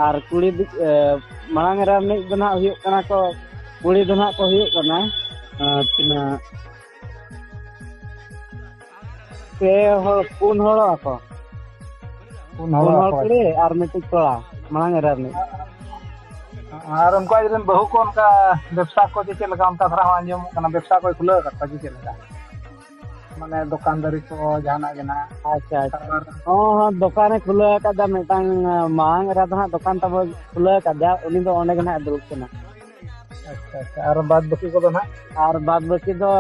ᱟᱨ ᱠᱩᱲᱤ ᱫᱤ-, ᱮ, ᱢᱟᱲᱟᱝ ᱮᱨᱟ ᱨᱤᱱᱤᱡ ᱫᱚ ᱱᱟᱦᱟᱜ ᱦᱩᱭᱩᱜ ᱠᱟᱱᱟ ᱠᱚ, ᱠᱩᱲᱤ ᱫᱚ ᱱᱟᱦᱟᱜ ᱠᱚ ᱦᱩᱭᱩᱜ ᱠᱟᱱᱟ, ᱮ, ᱛᱤᱱᱟᱹᱜ, ᱯᱮ ᱦᱚᱲ, ᱯᱩᱱ ᱦᱚᱲᱚᱜ ᱟᱠᱚ᱾ ᱯᱩᱱ ᱯᱩᱱ ᱦᱚᱲᱚᱜ ᱦᱚᱲ ᱟᱠᱚ᱾ ᱠᱩᱲᱤ ᱟᱨ ᱢᱤᱫᱴᱤᱡ ᱠᱚᱲᱟ, ᱢᱟᱲᱟᱝ ᱮᱨᱟ ᱨᱤᱱᱤᱡ᱾ ᱟᱨ ᱩᱱᱠᱩ ᱟᱡ ᱨᱮᱱ ᱵᱟᱹᱦᱩ ᱠᱚ ᱚᱱᱠᱟ ᱵᱮᱵᱽᱥᱟ ᱠᱚ ᱪᱮ ᱪᱮᱫ ᱞᱮᱠᱟ, ᱚᱱᱠᱟ ᱫᱷᱟᱨᱟ ᱦᱚᱸ ᱟᱸᱡᱚᱢᱚᱜ ᱠᱟᱱᱟ, ᱵᱮᱵᱽᱥᱟ ᱠᱚᱭ ᱠᱷᱩᱞᱟᱹᱣ ᱟᱠᱟᱫ ᱠᱚᱣᱟ ᱪᱮ ᱪᱮᱫ ᱞᱮᱠᱟ? ᱢᱟᱱᱮ ᱫᱚᱠᱟᱱ ᱫᱟᱹᱨᱤ ᱠᱚ ᱡᱟᱦᱟᱱᱟᱜ ᱜᱮ ᱱᱟᱦᱟᱜ? ᱟᱪᱪᱷᱟ, ᱟᱪᱪᱷᱟ᱾ ᱠᱟᱨᱵᱟᱨ? ᱦᱚᱸ, ᱦᱚᱸ, ᱫᱚᱠᱟᱱᱮ ᱠᱷᱩᱞᱟᱹᱣ ᱟᱠᱟᱫᱟ ᱢᱤᱫᱴᱟᱝ, ᱢᱟᱲᱟᱝ ᱮᱨᱟ ᱫᱚ ᱦᱟᱸᱜ ᱫᱚᱠᱟᱱ ᱛᱟᱵᱚ ᱠᱷᱩᱞᱟᱹᱣ ᱟᱠᱟᱫᱟ, ᱩᱱᱤ ᱫᱚ ᱚᱸᱰᱮ ᱜᱮ ᱱᱟᱦᱟᱜ ᱫᱩᱲᱩᱵ ᱠᱟᱱᱟ᱾ ᱟᱪᱪᱷᱟ, ᱟᱪᱪᱷᱟ᱾ ᱟᱨ ᱵᱟᱫ ᱵᱟᱹᱠᱤ ᱠᱚᱫᱚ ᱱᱟᱦᱟᱜ? ᱟᱨ ᱵᱟᱫ ᱵᱟᱹᱠᱤ ᱫᱚ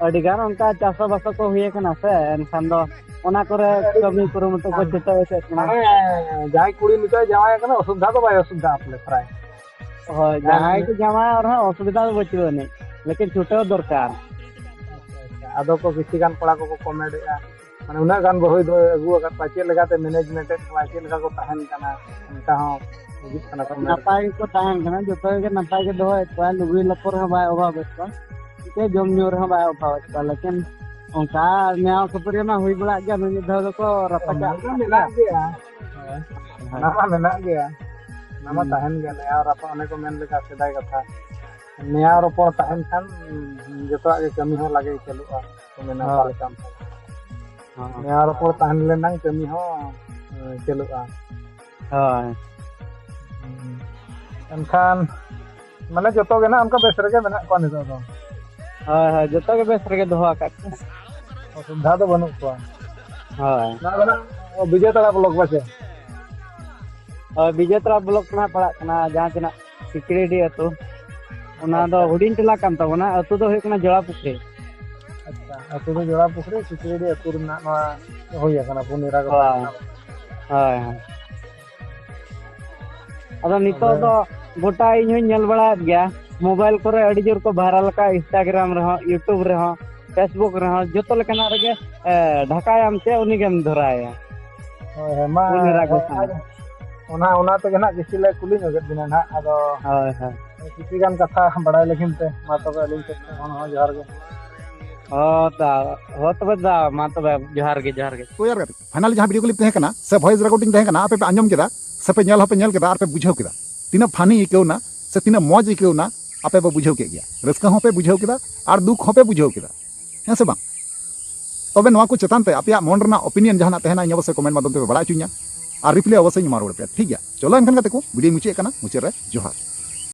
ᱟᱹᱰᱤ ᱜᱟᱱ ᱚᱱᱠᱟ ᱪᱟᱥᱚ ᱵᱟᱥᱚ ᱠᱚ ᱦᱩᱭ ᱟᱠᱟᱱᱟ ᱥᱮ, ᱮᱱᱠᱷᱟᱱ ᱫᱚ ᱚᱱᱟ ᱠᱚᱨᱮ ᱠᱟᱹᱢᱤ ᱠᱩᱨᱩᱢᱩᱴᱩ ᱠᱚ ᱪᱷᱩᱴᱟᱹᱣ ᱮᱥᱮᱫ ᱠᱟᱱᱟ᱾ ᱢᱟᱱᱮ ᱡᱟᱦᱟᱸᱭ ᱠᱩᱲᱤ ᱱᱤᱛᱚᱜ ᱡᱟᱶᱟᱭ ᱟᱠᱟᱱᱟ, ᱚᱥᱩᱵᱤᱫᱷᱟ ᱫᱚ ᱵᱟᱭ ᱚᱥᱩᱵᱤᱫᱷᱟ ᱟᱯᱮ ᱯᱨᱟᱭ? ᱦᱳᱭ, ᱡᱟᱦᱟᱸᱭ ᱠᱚ ᱡᱟᱶᱟᱭᱚᱜ ᱨᱮᱦᱚᱸ ᱚᱥᱩᱵᱤᱫᱷᱟ ᱫᱚ ᱵᱟᱹᱪᱩᱜ ᱟᱹᱱᱤᱡ, ᱞᱮᱠᱤᱱ ᱪᱷᱩᱴᱟᱹᱣ ᱫᱚᱨᱠᱟᱨ᱾ ᱟᱪᱪᱷᱟ, ᱟᱪᱪᱷᱟ᱾ ᱟᱫᱚ ᱠᱚ ᱠᱤᱪᱷᱤ ᱜᱟᱱ ᱠᱚᱲᱟ ᱠᱚᱠᱚ ᱠᱚᱢᱮᱱᱴ ᱮᱫᱼᱟ, ᱢᱟᱱᱮ ᱩᱱᱟᱹᱜ ᱜᱟᱱ ᱵᱟᱹᱦᱩᱭ ᱫᱚ ᱟᱹᱜᱩ ᱟᱠᱟᱫ ᱠᱚᱣᱟ, ᱪᱮᱫ ᱞᱮᱠᱟᱛᱮ ᱢᱮᱱᱮᱡᱽᱢᱮᱱᱴ ᱮᱫ ᱠᱚᱣᱟ, ᱪᱮᱫ ᱞᱮᱠᱟ ᱠᱚ ᱛᱟᱦᱮᱱ ᱠᱟᱱᱟ, ᱚᱱᱠᱟ ᱦᱚᱸ ᱦᱤᱡᱩᱜ ᱠᱟᱱᱟ ᱠᱚ ᱢᱮᱱ᱾ ᱱᱟᱯᱟᱭ ᱜᱮᱠᱚ ᱛᱟᱦᱮᱱ ᱠᱟᱱᱟ, ᱡᱚᱛᱚ ᱜᱮ ᱱᱟᱯᱟᱭ ᱜᱮ ᱫᱚᱦᱚᱭᱮᱫ ᱠᱚᱣᱟ, ᱞᱩᱜᱽᱲᱤ ᱞᱟᱯᱚ ᱨᱮᱦᱚᱸ ᱵᱟᱭ ᱚᱵᱷᱟᱵᱮᱫ ᱠᱚᱣᱟ, ᱪᱮ ᱡᱚᱢ ᱧᱩ ᱨᱮᱦᱚᱸ ᱵᱟᱭ ᱚᱵᱷᱟᱵᱮᱫ ᱠᱚᱣᱟ, ᱞᱮᱠᱤᱱ ᱚᱱᱠᱟ ᱱᱮᱭᱟᱣ ᱠᱷᱟᱹᱯᱟᱹᱨᱤ ᱢᱟ ᱦᱩᱭ ᱵᱟᱲᱟᱜ ᱜᱮᱭᱟ, ᱢᱤᱫ ᱢᱤᱫ ᱫᱷᱟᱣ ᱫᱚᱠᱚ ᱨᱟᱯᱟᱪᱟᱜ ᱚᱱᱟ ᱢᱟ ᱠᱟᱱ ᱢᱮᱱᱟᱜ ᱜᱮᱭᱟ᱾ ᱜᱮᱭᱟ᱾ ᱦᱳᱭ᱾ ᱚᱱᱟ ᱢᱟ ᱢᱮᱱᱟᱜ ᱜᱮᱭᱟ, ᱚᱱᱟ ᱢᱟ ᱦᱩᱸ᱾ ᱛᱟᱦᱮᱱ ᱜᱮᱭᱟ, ᱱᱮᱭᱟᱣ ᱨᱟᱯᱟᱜ, ᱚᱱᱮ ᱠᱚ ᱢᱮᱱ ᱞᱮᱠᱟ ᱥᱮᱫᱟᱭ ᱠᱟᱛᱷᱟ, ᱱᱮᱭᱟᱣ ᱨᱚᱯᱚᱲ ᱛᱟᱦᱮᱱ ᱠᱷᱟᱱ ᱡᱚᱛᱚᱣᱟᱜ ᱜᱮ ᱠᱟᱹᱢᱤ ᱦᱚᱸ ᱞᱟᱜᱮ ᱪᱟᱹᱞᱩᱜᱼᱟ, ᱠᱚ ᱢᱮᱱᱟ ᱚᱠᱟ ᱦᱳᱭ᱾ ᱞᱮᱠᱟ᱾ ᱦᱚᱸ᱾ ᱱᱮᱭᱟᱣ ᱨᱚᱯᱚᱲ ᱛᱟᱦᱮᱸ ᱞᱮᱱᱟᱝ ᱠᱟᱹᱢᱤ ᱦᱚᱸ, ᱮ, ᱪᱟᱹᱞᱩᱜᱼᱟ᱾ ᱦᱳᱭ᱾ ᱦᱩᱸ᱾ ᱮᱱᱠᱷᱟᱱ, ᱢᱟᱱᱮ, ᱡᱚᱛᱚ ᱜᱮ ᱱᱟᱜ ᱚᱱᱠᱟ ᱵᱮᱥ ᱨᱮᱜᱮ ᱢᱮᱱᱟᱜ ᱠᱚᱣᱟ ᱱᱤᱛᱚᱜ ᱫᱚ? ᱦᱳᱭ, ᱦᱳᱭ, ᱡᱚᱛᱚ ᱜᱮ ᱵᱮᱥ ᱨᱮᱜᱮ ᱫᱚᱦᱚ ᱟᱠᱟᱫ ᱠᱚᱣᱟ᱾ ᱚᱥᱩᱵᱤᱫᱷᱟ ᱫᱚ ᱵᱟᱹᱱᱩᱜ ᱠᱚᱣᱟ? ᱦᱳᱭ᱾ ᱱᱚᱣᱟ ᱫᱚ ᱱᱟᱜ ᱵᱤᱡᱚᱭ ᱛᱟᱲᱟ ᱵᱞᱚᱠ ᱯᱟᱪᱮ? ᱦᱳᱭ, ᱵᱤᱡᱚᱭ ᱛᱟᱲᱟ ᱵᱞᱚᱠ ᱱᱟᱜ ᱯᱟᱲᱟᱜ ᱠᱟᱱᱟ, ᱡᱟᱦᱟᱸ ᱛᱤᱱᱟᱹᱜ ᱥᱤᱠᱲᱤᱰᱤ ᱟᱹᱛᱩ, ᱚᱱᱟ ᱫᱚ ᱟᱪᱪᱷᱟ᱾ ᱦᱩᱰᱤᱧ ᱴᱚᱞᱟ ᱠᱟᱱ ᱛᱟᱵᱚᱱᱟ, ᱟᱹᱛᱩ ᱫᱚ ᱦᱩᱭᱩᱜ ᱠᱟᱱᱟ ᱡᱚᱲᱟ ᱯᱩᱠᱷᱨᱤ᱾ ᱟᱪᱪᱷᱟ, ᱟᱹᱛᱩ ᱫᱚ ᱡᱚᱲᱟ ᱯᱩᱠᱷᱨᱤ, ᱥᱤᱠᱲᱤᱰᱤ ᱟᱹᱛᱩ ᱨᱮᱱᱟᱜ ᱱᱚᱣᱟ ᱦᱩᱭ ᱟᱠᱟᱱᱟ, ᱯᱩᱱ ᱮᱨᱟ ᱠᱚ ᱦᱳᱭ᱾ ᱛᱟᱦᱮᱸ ᱠᱟᱱᱟ᱾ ᱦᱳᱭ, ᱦᱳᱭ᱾ ᱟᱫᱚ ᱱᱤᱛᱚᱜ ᱛᱚᱵᱮ ᱫᱚ ᱜᱚᱴᱟ ᱤᱧ ᱦᱚᱧ ᱧᱮᱞ ᱵᱟᱲᱟᱭᱮᱫ ᱜᱮᱭᱟ, ᱢᱳᱵᱟᱭᱤᱞ ᱠᱚᱨᱮ ᱟᱹᱰᱤ ᱡᱳᱨ ᱠᱚ ᱵᱷᱟᱭᱨᱟᱞ ᱟᱠᱟᱫ, Instagram ᱨᱮᱦᱚᱸ, YouTube ᱨᱮᱦᱚᱸ, Facebook ᱨᱮᱦᱚᱸ, ᱡᱚᱛᱚ ᱞᱮᱠᱟᱱᱟᱜ ᱨᱮᱜᱮ, ᱮ, ᱰᱷᱟᱠᱟᱭᱟᱢ ᱪᱮ ᱩᱱᱤᱜᱮᱢ ᱫᱷᱚᱨᱟᱭᱟ᱾ ᱦᱳᱭ, ᱦᱳᱭ, ᱢᱟ, ᱯᱩᱱ ᱮᱨᱟ ᱜᱚᱸᱥᱟᱭ᱾ ᱟᱡ, ᱚᱱᱟ ᱚᱱᱟ ᱛᱮᱜᱮ ᱱᱟᱜ ᱠᱤᱪᱷᱩ ᱞᱮ ᱠᱩᱞᱤ ᱧᱚᱜᱮᱫ ᱵᱤᱱᱟ ᱱᱟᱜ᱾ ᱟᱫᱚ ᱦᱳᱭ, ᱦᱳᱭ᱾ ᱠᱤᱪᱷᱩ ᱜᱟᱱ ᱠᱟᱛᱷᱟ ᱵᱟᱲᱟᱭ ᱞᱟᱹᱜᱤᱫ ᱛᱮ ᱢᱟ ᱛᱚᱵᱮ ᱟᱹᱞᱤᱧ ᱥᱮᱫ ᱠᱷᱚᱱ ᱦᱚᱸ ᱡᱚᱦᱟᱨ ᱜᱮ᱾ ᱦᱚᱸ ᱫᱟ, ᱦᱚᱸ ᱛᱚᱵᱮ ᱫᱟ, ᱢᱟ ᱛᱚᱵᱮ ᱡᱚᱦᱟᱨ ᱜᱮ, ᱡᱚᱦᱟᱨ ᱜᱮ᱾ ᱛᱚ ᱭᱟᱨ ᱜᱟᱛᱮ, ᱯᱷᱟᱭᱱᱟᱞ ᱡᱟᱦᱟᱸ ᱵᱷᱤᱰᱤᱭᱳ ᱠᱞᱤᱯ ᱛᱟᱦᱮᱸ ᱠᱟᱱᱟ ᱥᱮ ᱵᱷᱚᱭᱮᱥ ᱨᱮᱠᱚᱨᱰᱤᱝ ᱛᱟᱦᱮᱸ ᱠᱟᱱᱟ, ᱟᱯᱮ ᱯᱮ ᱟᱸᱡᱚᱢ ᱠᱮᱫᱟ ᱥᱮ ᱯᱮ ᱧᱮᱞ ᱦᱚᱸᱯᱮ ᱧᱮᱞ ᱠᱮᱫᱟ ᱟᱨ ᱯᱮ ᱵᱩᱡᱷᱟᱹᱣ ᱠᱮᱫᱟ, ᱛᱤᱱᱟᱹᱜ ᱯᱷᱟᱱᱤ ᱟᱹᱭᱠᱟᱹᱣᱱᱟ ᱥᱮ ᱛᱤᱱᱟᱹᱜ ᱢᱚᱡᱽ ᱟᱹᱭᱠᱟᱹᱣᱱᱟ ᱟᱯᱮ ᱯᱮ ᱵᱩᱡᱷᱟᱹᱣ ᱠᱮᱫ ᱜᱮᱭᱟ᱾ ᱨᱟᱹᱥᱠᱟᱹ ᱦᱚᱸᱯᱮ ᱵᱩᱡᱷᱟᱹᱣ ᱠᱮᱫᱟ ᱟᱨ ᱫᱩᱠ ᱦᱚᱸᱯᱮ ᱵᱩᱡᱷᱟᱹᱣ ᱠᱮᱫᱟ, ᱦᱮᱸ ᱥᱮ ᱵᱟᱝ? ᱛᱚᱵᱮ ᱱᱚᱣᱟ ᱠᱚ ᱪᱮᱛᱟᱱ ᱛᱮ ᱟᱯᱮᱭᱟᱜ ᱢᱚᱱ ᱨᱮᱱᱟᱜ ᱚᱯᱤᱱᱤᱭᱚᱱ ᱡᱟᱦᱟᱱᱟᱜ ᱛᱟᱦᱮᱱᱟ, ᱤᱧ ᱚᱵᱚᱥᱥᱳᱭ ᱠᱚᱢᱮᱱᱴ ᱢᱟᱫᱽᱫᱷᱚᱢ ᱛᱮᱯᱮ ᱵᱟᱲᱟᱭ ᱦᱚᱪᱚᱧᱟ ᱟᱨ ᱨᱤᱯᱞᱟᱭ ᱚᱵᱚᱥᱥᱳᱭ ᱤᱧ ᱮᱢᱟ ᱨᱩᱣᱟᱹᱲ ᱯᱮᱭᱟ, ᱴᱷᱤᱠ ᱜᱮᱭᱟ? ᱪᱚᱞᱚ ᱮᱱᱠᱷᱟᱱ ᱜᱟᱛᱮ ᱠᱚ, ᱵᱷᱤᱰᱤᱭᱳ ᱢᱩᱪᱟᱹᱫ ᱠᱟᱱᱟ, ᱢᱩᱪᱟᱹᱫ ᱨᱮ ᱡᱚᱦᱟᱨ᱾